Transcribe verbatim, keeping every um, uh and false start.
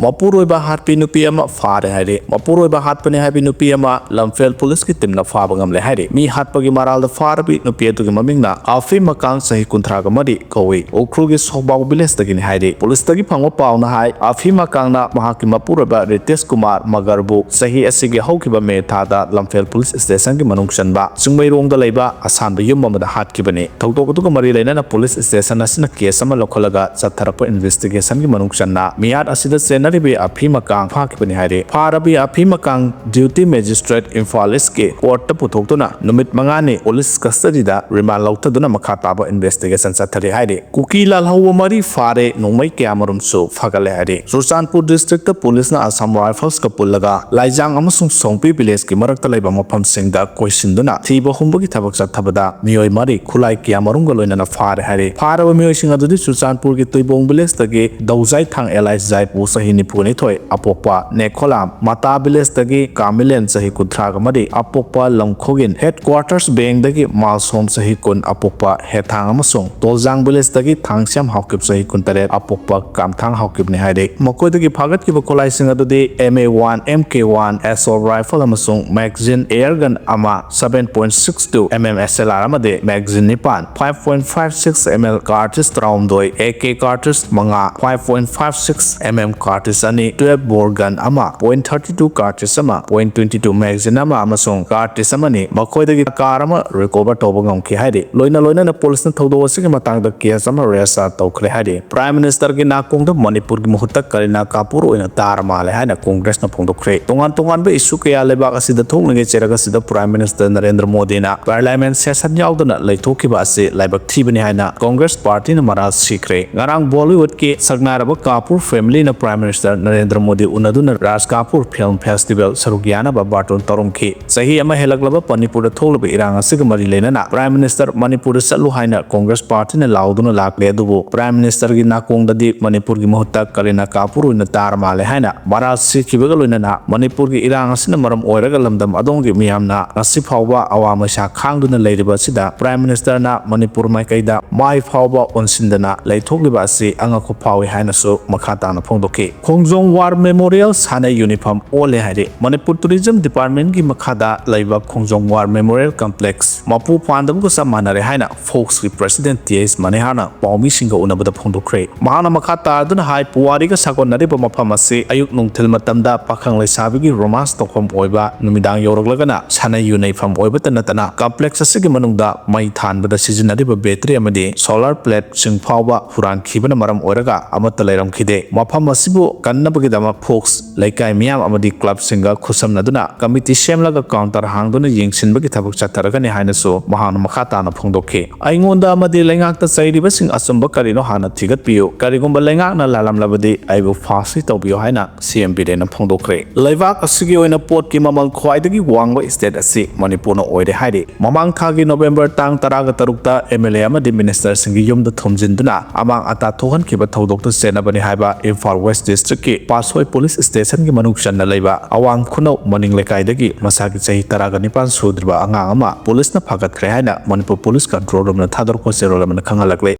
ꯃꯄꯨꯔꯣꯏꯕ ꯍꯥꯠꯄꯤ ꯅꯨꯄꯤ ꯑꯃ ꯐꯥꯔꯦ ꯍꯥꯏꯔꯤ꯫ ꯃꯄꯨꯔꯣꯏꯕ ꯍꯥꯠꯄꯅꯤ ꯍꯥꯏꯕꯤ ꯅꯨꯄꯤ ꯑꯃ ꯂꯝꯐꯦꯜ ꯄꯨꯂꯤꯁꯀꯤ ꯇꯤꯝꯅ ꯐꯥꯕ ꯉꯝꯂꯦ ꯍꯥꯏꯔꯤ꯫ ꯃꯤ ꯍꯥꯠꯄꯒꯤ ꯃꯔꯥꯜꯗ ꯐꯥꯔꯕꯤ ꯅꯨꯄꯤ ꯑꯗꯨꯒꯤ ꯃꯃꯤꯡꯅ ꯑꯐꯤ ꯃꯀꯥꯡ, ꯆꯍꯤ ꯀꯨꯟꯊ꯭ꯔꯥꯒ ꯃꯔꯤ ꯀꯧꯏ꯫ ꯎꯈ꯭ꯔꯨꯜꯒꯤ ꯁꯣꯛꯕꯥꯎ ꯚꯤꯂꯦꯖꯇꯒꯤꯅꯤ ꯍꯥꯏꯔꯤ꯫ ꯄꯨꯂꯤꯁꯇꯒꯤ ꯐꯪꯕ ꯄꯥꯎꯅ ꯍꯥꯏ, ꯑꯐꯤ ꯃꯀꯥꯡꯅ ꯃꯍꯥꯛꯀꯤ ꯃꯄꯨꯔꯣꯏꯕ ꯔꯤꯇꯦꯁ ꯀꯨꯃꯥꯔ ꯃꯒꯔꯕꯨ ꯆꯍꯤ ꯑꯁꯤꯒꯤ ꯍꯧꯈꯤꯕ ꯃꯦ ꯊꯥꯗ ꯂꯝꯐꯦꯜ ꯄꯨꯂꯤꯁ ꯁ꯭ꯇꯦꯁꯟꯒꯤ ꯃꯅꯨꯡ ꯆꯟꯕ ꯆꯤꯡꯃꯩꯔꯣꯡꯗ ꯂꯩꯕ ꯑꯁꯥꯟꯕ ꯌꯨꯝ ꯑꯃꯗ ꯍꯥꯠꯈꯤꯕꯅꯤ꯫ ꯊꯧꯗꯣꯛ ꯑꯗꯨꯒ ꯃꯔꯤ ꯂꯩꯅꯅ ꯄꯨꯂꯤꯁ ꯁ꯭ꯇꯦꯁꯟ ꯑꯁꯤꯅ ꯀꯦꯁ ꯑꯃ ꯂꯧꯈꯠꯂꯒ ꯆꯠꯊꯔꯛꯄ ꯏꯟꯚꯦꯁꯇꯤꯒꯦꯁꯟꯒꯤ ꯃꯅꯨꯡ ꯆꯟꯅ ꯃꯤꯌꯥꯠ ꯑꯁꯤꯗ ꯆꯦꯟꯅꯔꯤꯕꯤ ꯑꯐꯤ ꯃꯀꯥꯡ ꯐꯥꯈꯤꯕꯅꯤ ꯍꯥꯏꯔꯤ꯫ ꯐꯥꯔꯕꯤ ꯑꯐꯤ ꯃꯀꯥꯡ ꯗ꯭ꯌꯨꯇꯤ ꯃꯦꯖꯤꯁꯇ꯭ꯔꯦꯠ ꯏꯝꯐꯥꯜ ꯏꯁꯀꯤ ꯀꯣꯔꯠꯇ ꯄꯨꯊꯣꯛꯇꯨꯅ ꯅꯨꯃꯤꯠ ꯃꯉꯥꯅꯤ ꯄꯨꯂꯤꯁ ꯀꯁꯇꯗꯤꯗ ꯔꯤꯃꯥꯟ ꯂꯧꯊꯗꯨꯅ ꯃꯈꯥ ꯇꯥꯕ ꯏꯟꯚꯦꯁꯇꯤꯒꯦꯁꯟ ꯆꯠꯊꯔꯤ ꯍꯥꯏꯔꯤ꯫ ꯀꯨꯀꯤ ꯂꯥꯜꯍꯧꯕ ꯃꯔꯤ ꯐꯥꯔꯦ, ꯅꯣꯡꯃꯩ ꯀꯌꯥꯃꯔꯨꯝꯁꯨ ꯐꯒꯠꯂꯦ ꯍꯥꯏꯔꯤ꯫ ꯆꯨꯔꯆꯥꯟꯄꯨꯔ ꯗꯤꯁꯇ꯭ꯔꯤꯛꯇ ꯄꯨꯂꯤꯁꯅ ꯑꯁꯥꯝ ꯔꯥꯏꯐꯜꯁꯀ ꯄꯨꯜꯂꯒ ꯂꯥꯏꯖꯥꯡ ꯑꯃꯁꯨꯡ ꯁꯣꯡꯄꯤ ꯚꯤꯂꯦꯖꯀꯤ ꯃꯔꯛꯇ ꯂꯩꯕ ꯃꯐꯝꯁꯤꯡꯗ ꯀꯣꯏꯁꯤꯟꯗꯨꯅ ꯊꯤꯕ ꯍꯨꯝꯕꯒꯤ ꯊꯕꯛ ꯆꯠꯊꯕꯗ ꯃꯤꯑꯣꯏ ꯃꯔꯤ ꯈꯨꯠꯂꯥꯏ ꯀꯌꯥꯃꯔꯨꯝꯒ ꯂꯣꯏꯅꯅ ꯐꯥꯔꯦ ꯍꯥꯏꯔꯤ꯫ ꯐꯥꯔꯕ ꯃꯤꯑꯣꯏꯁꯤꯡ ꯑꯗꯨꯗꯤ ꯆꯨꯔꯆꯥꯟꯄꯨꯔꯒꯤ ꯇꯨꯏꯕꯣꯡ ꯚꯤꯂꯦꯖꯇꯒꯤ ꯗꯧꯖꯥꯏ ꯊꯥꯡ ꯑꯦꯂꯥꯏꯁ ꯖꯥꯏꯄꯨ, ꯆꯍꯤ ꯅꯤꯐꯨꯅꯤꯊꯣꯏ, ꯑꯄꯣꯛꯄ ꯅꯦꯈꯣꯂꯥꯝ, ꯃꯇꯥ ꯚꯤꯂꯦꯖꯇꯒꯤ ꯀꯥꯃꯤꯂꯦꯟ, ꯆꯍꯤ ꯀꯨꯟꯊ꯭ꯔꯥꯒ ꯃꯔꯤ, ꯑꯄꯣꯛꯄ ꯂꯝꯈꯣꯒꯤꯟ, ꯍꯦꯗꯀ꯭ꯋꯥꯇꯔꯁ ꯕꯦꯡꯗꯒꯤ ꯃꯥꯜꯁꯣꯝ, ꯆꯍꯤ ꯀꯨꯟ, ꯑꯄꯣꯛꯄ ꯍꯦꯊꯥꯡ ꯑꯃꯁꯨꯡ ꯇꯣꯜꯖꯥꯡ ꯚꯤꯂꯦꯖꯇꯒꯤ ꯊꯥꯡꯁ꯭ꯌꯥꯝ ꯍꯥꯎꯀꯤꯞ, ꯆꯍꯤ ꯀꯨꯟꯇꯔꯦꯠ, ꯑꯄꯣꯛꯄ ꯀꯥꯝꯊꯥꯡ ꯍꯥꯎꯀꯤꯞꯅꯤ ꯍꯥꯏꯔꯤ꯫ ꯃꯈꯣꯏꯗꯒꯤ ꯐꯥꯒꯠꯈꯤꯕ ꯈꯨꯠꯂꯥꯏꯁꯤꯡ ꯑꯗꯨꯗꯤ M A one, M K one, assault rifle ꯑꯃꯁꯨꯡ ꯃꯦꯒꯖꯤꯟ, ꯑꯦꯌꯔ ꯒꯟ ꯑꯃ, seven point six two M M S L R ꯑꯃꯗꯤ ꯃꯦꯒꯖꯤꯟ ꯅꯤꯄꯥꯟ, five point five six M L cartridge ꯇꯔꯥꯍꯨꯝꯗꯣꯏ, A K cartridge ꯃꯉꯥ, five point five six M M cartridge ꯑꯅꯤ, twelve bore gun ꯑꯃ, point thirty two cartridge ꯑꯃ, point twenty two magazine ꯑꯃ ꯑꯃꯁꯨꯡ cartridge ꯑꯃꯅꯤ꯫ ꯃꯈꯣꯏꯗꯒꯤ car ꯑꯃ recover ꯇꯧꯕ ꯉꯝꯈꯤ ꯍꯥꯏꯔꯤ꯫ ꯂꯣꯏꯅ ꯂꯣꯏꯅꯅ ꯄꯨꯂꯤꯁꯅ ꯊꯧꯗꯣꯛ ꯑꯁꯤꯒꯤ ꯃꯇꯥꯡꯗ ꯀꯦꯁ ꯑꯃ register ꯇꯧꯈ꯭ꯔꯦ ꯍꯥꯏꯔꯤ꯫ Prime Minister ꯒꯤ ꯅꯥꯀꯣꯡꯗ ꯃꯅꯤꯄꯨꯔꯒꯤ ꯃꯍꯨꯠꯇ ꯀꯔꯤꯅꯥ ꯀꯥꯄꯨꯔ ꯑꯣꯏꯅ ꯇꯥꯔ ꯃꯥꯜꯂꯦ ꯍꯥꯏꯅ ꯀꯣꯡꯒ꯭ꯔꯦꯁꯅ ꯐꯣꯡꯗꯣꯛꯈ꯭ꯔꯦ꯫ ꯇꯣꯉꯥꯟ ꯇꯣꯉꯥꯟꯕ issue ꯀꯌꯥ ꯂꯩꯕꯥꯛ ꯑꯁꯤꯗ ꯊꯣꯛꯂꯤꯉꯩ ꯆꯩꯔꯛ ꯑꯁꯤꯗ Prime Minister ꯅꯔꯦꯟꯗ꯭ꯔ ꯃꯣꯗꯤꯅ parliament session ꯌꯥꯎꯗꯅ ꯂꯩꯊꯣꯛꯈꯤꯕ ꯑꯁꯤ ꯂꯥꯏꯕꯛ ꯊꯤꯕꯅꯤ ꯍꯥꯏꯅ ꯀꯣꯡꯒ꯭ꯔꯦꯁ ꯄꯥꯔꯇꯤꯅ ꯃꯔꯥꯜ ꯁꯤꯈ꯭ꯔꯦ꯫ ꯉꯔꯥꯡ ꯕꯣꯂꯤꯋꯨꯗꯀꯤ ꯁꯛꯅꯥꯏꯔꯕ ꯀꯥꯄꯨꯔ family ꯅ Prime Minister ꯅꯔꯦꯟꯗ꯭ꯔ ꯃꯣꯗꯤ ꯎꯅꯗꯨꯅ ꯔꯥꯖ ꯀꯥꯄꯨꯔ film festival ꯁꯔꯨꯛ ꯌꯥꯅꯕ ꯕꯥꯔꯇꯣꯟ ꯇꯧꯔꯝꯈꯤ꯫ ꯆꯍꯤ ꯑꯃ ꯍꯦꯜꯂꯛꯂꯕ ꯃꯅꯤꯄꯨꯔꯗ ꯊꯣꯛꯂꯤꯕ ꯏꯔꯥꯡ ꯑꯁꯤꯒ ꯃꯔꯤ ꯂꯩꯅꯅ Prime Minister ꯃꯅꯤꯄꯨꯔꯗ ꯆꯠꯂꯨ ꯍꯥꯏꯅ ꯀꯣꯡꯒ꯭ꯔꯦꯁ ꯄꯥꯔꯇꯤꯅ ꯂꯥꯎꯗꯨꯅ ꯂꯥꯛꯂꯦ, ꯑꯗꯨꯕꯨ Prime Minister ꯒꯤ ꯅꯥꯀꯣꯡꯗꯗꯤ ꯃꯅꯤꯄꯨꯔꯒꯤ ꯃꯍꯨꯠꯇ ꯀꯔꯤꯅꯥ ꯀꯥꯄꯨꯔ ꯑꯣꯏꯅ ꯇꯥꯔ ꯃꯥꯜꯂꯦ ꯍꯥꯏꯅ ꯃꯔꯥꯜ ꯁꯤꯈꯤꯕꯒ ꯂꯣꯏꯅꯅ ꯃꯅꯤꯄꯨꯔꯒꯤ ꯏꯔꯥꯡ ꯑꯁꯤꯅ ꯃꯔꯝ ꯑꯣꯏꯔꯒ ꯂꯝꯗꯝ ꯑꯗꯣꯝꯒꯤ ꯃꯤꯌꯥꯝꯅ ꯉꯁꯤ ꯐꯥꯎꯕ ꯑꯋꯥ ꯃꯩꯁꯥ ꯈꯥꯡꯗꯨꯅ ꯂꯩꯔꯤꯕ ꯑꯁꯤꯗ Prime Minister ꯅ ꯃꯅꯤꯄꯨꯔ ꯃꯥꯏꯀꯩꯗ ꯃꯥꯏ ꯐꯥꯎꯕ ꯑꯣꯟꯁꯤꯟꯗꯅ ꯂꯩꯊꯣꯛꯂꯤꯕ ꯑꯁꯤ ꯑꯉꯛꯄ ꯐꯥꯎꯏ ꯍꯥꯏꯅꯁꯨ ꯃꯈꯥ ꯇꯥꯅ ꯐꯣꯡꯗꯣꯛꯈꯤ꯫ ꯈꯣꯡꯖꯣꯝ ꯋꯥꯔ ꯃꯦꯃꯣꯔꯤꯌꯦꯜ ꯁꯥꯟꯅ ꯌꯨꯅꯤꯐꯣꯔꯝ ꯑꯣꯜꯂꯦ ꯍꯥꯏꯔꯦ꯫ ꯃꯅꯤꯄꯨꯔ ꯇꯨꯔꯤꯖꯝ ꯗꯤꯄꯥꯔꯠꯃꯦꯟꯒꯤ ꯃꯈꯥꯗ ꯂꯩꯕ ꯈꯣꯡꯖꯣꯝ ꯋꯥꯔ ꯃꯦꯃꯣꯔꯤꯌꯦꯜ ꯀꯝꯄ꯭ꯂꯦꯛꯁ ꯃꯄꯨ ꯄꯥꯟꯗꯕꯒ ꯆꯞ ꯃꯥꯟꯅꯔꯦ ꯍꯥꯏꯅ ꯐꯣꯛꯁꯀꯤ ꯄ꯭ꯔꯦꯁꯤꯗꯦꯟꯠ ꯇꯤ ꯑꯩꯆ ꯃꯅꯤꯍꯥꯔꯅ ꯄꯥꯎꯃꯤꯁꯤꯡꯒ ꯎꯅꯕꯗ ꯐꯣꯡꯗꯣꯛꯈ꯭ꯔꯦ꯫ ꯃꯍꯥꯛꯅ ꯃꯈꯥ ꯇꯥꯗꯨꯅ ꯍꯥꯏ, ꯄꯨꯋꯥꯔꯤꯒ ꯁꯥꯒꯣꯟꯅꯔꯤꯕ ꯃꯐꯝ ꯑꯁꯤ ꯑꯌꯨꯛ ꯅꯨꯡꯊꯤꯜ ꯃꯇꯝꯗ ꯄꯥꯈꯪ ꯂꯩꯁꯥꯕꯤꯒꯤ ꯔꯣꯃꯥꯟꯁ ꯇꯧꯐꯝ ꯑꯣꯏꯕ, ꯅꯨꯃꯤꯗꯥꯡ ꯌꯧꯔꯛꯂꯒꯅ ꯁꯥꯟꯅ ꯌꯨ ꯅꯩꯐꯝ ꯑꯣꯏꯕꯇ ꯅꯠꯇꯅ ꯀꯝꯄ꯭ꯂꯦꯛꯁ ꯑꯁꯤꯒꯤ ꯃꯅꯨꯡꯗ ꯃꯩ ꯊꯥꯟꯕꯗ ꯁꯤꯖꯤꯟꯅꯔꯤꯕ ꯕꯦꯇ꯭ꯔꯤ ꯑꯃꯗꯤ ꯁꯣꯂꯥꯔ ꯄ꯭ꯂꯦꯠꯁꯤꯡ ꯐꯥꯎꯕ ꯍꯨꯔꯥꯟꯈꯤꯕꯅ ꯃꯔꯝ ꯑꯣꯏꯔꯒ ꯑꯃꯠꯇ ꯂꯩꯔꯝꯈꯤꯗꯦ꯫ ꯃꯐꯝ ꯑꯁꯤꯕꯨ ꯀꯟꯅꯕꯒꯤꯗꯃꯛ ꯐꯣꯛꯁ ꯂꯩꯀꯥꯏ ꯃꯤꯌꯥꯝ ꯑꯃꯗꯤ ꯀ꯭ꯂꯕꯁꯤꯡꯒ ꯈꯨꯠꯁꯝꯅꯗꯨꯅ ꯀꯃꯤꯇꯤ ꯁꯦꯝꯂꯒ ꯀꯥꯎꯟꯇꯔ ꯍꯥꯡꯗꯨꯅ ꯌꯦꯡꯁꯤꯟꯕꯒꯤ ꯊꯕꯛ ꯆꯠꯊꯔꯒꯅꯤ ꯍꯥꯏꯅꯁꯨ ꯃꯍꯥꯛꯅ ꯃꯈꯥ ꯇꯥꯅ ꯐꯣꯡꯗꯣꯛꯈꯤ꯫ ꯑꯩꯉꯣꯟꯗ ꯑꯃꯗꯤ ꯂꯩꯉꯥꯛꯇ ꯆꯩꯔꯤꯕꯁꯤꯡ ꯑꯆꯨꯝꯕ ꯀꯔꯤꯅꯣ ꯍꯥꯟꯅ ꯊꯤꯒꯠꯄꯤꯌꯨ, ꯀꯔꯤꯒꯨꯝꯕ ꯂꯩꯉꯥꯛꯅ ꯂꯥꯜꯂꯝꯂꯕꯗꯤ ꯑꯩꯕꯨ ꯐꯥꯁꯤ ꯇꯧꯕꯤꯌꯨ ꯍꯥꯏꯅ ꯁꯤ ꯑꯦꯝ ꯕꯤꯔꯦꯟꯅ ꯐꯣꯡꯗꯣꯛꯈ꯭ꯔꯦ꯫ ꯂꯩꯕꯥꯛ ꯑꯁꯤꯒꯤ ꯑꯣꯏꯅ ꯄꯣꯠꯀꯤ ꯃꯃꯜ ꯈ꯭ꯋꯥꯏꯗꯒꯤ ꯋꯥꯡꯕ ꯁ꯭ꯇꯦꯠ ꯑꯁꯤ ꯃꯅꯤꯄꯨꯔꯅ ꯑꯣꯏꯔꯦ ꯍꯥꯏꯔꯤ꯫ ꯃꯃꯥꯡ ꯊꯥꯒꯤ ꯅꯣꯕꯦꯝꯕꯔ ꯇꯥꯡ ꯇꯔꯥꯒ ꯇꯔꯨꯛꯇ ꯑꯦꯝ ꯑꯦꯜ ꯑꯦ ꯑꯃꯗꯤ ꯃꯤꯅꯤꯁꯇꯔꯁꯤꯡꯒꯤ ꯌꯨꯝꯗ ꯊꯣꯝꯖꯤꯟꯗꯨꯅ ꯑꯃꯥꯡ ꯑꯇꯥ ꯊꯣꯛꯍꯟꯈꯤꯕ ꯊꯧꯗꯣꯛꯇ ꯆꯦꯟꯅꯕꯅꯤ ꯍꯥꯏꯕ ꯏꯝꯐꯥꯜ ꯋꯦꯁ ꯗꯤꯁꯇ꯭ꯔꯤꯛꯀꯤ ꯄꯥꯠꯁꯣꯏ ꯄꯨꯂꯤꯁ ꯁ꯭ꯇꯦꯁꯟꯒꯤ ꯃꯅꯨꯡ ꯆꯟꯅ ꯂꯩꯕ ꯑꯋꯥꯡ ꯈꯨꯅꯧ ꯃꯅꯤꯡ ꯂꯩꯀꯥꯏꯗꯒꯤ ꯃꯁꯥꯒꯤ ꯆꯍꯤ ꯇꯔꯥꯒ ꯅꯤꯄꯥꯟ ꯁꯨꯗ꯭ꯔꯤꯕ ꯑꯉꯥꯡ ꯑꯃ ꯄꯨꯂꯤꯁꯅ ꯐꯥꯒꯠꯈ꯭ꯔꯦ ꯍꯥꯏꯅ ꯃꯅꯤꯄꯨꯔ ꯄꯨꯂꯤꯁ ꯀꯟꯇ꯭ꯔꯣꯜ ꯔꯨꯝꯅ ꯊꯥꯗꯣꯔꯛꯄ ꯆꯦꯔꯣꯜ ꯑꯃꯅ ꯈꯪꯍꯜꯂꯛꯂꯦ꯫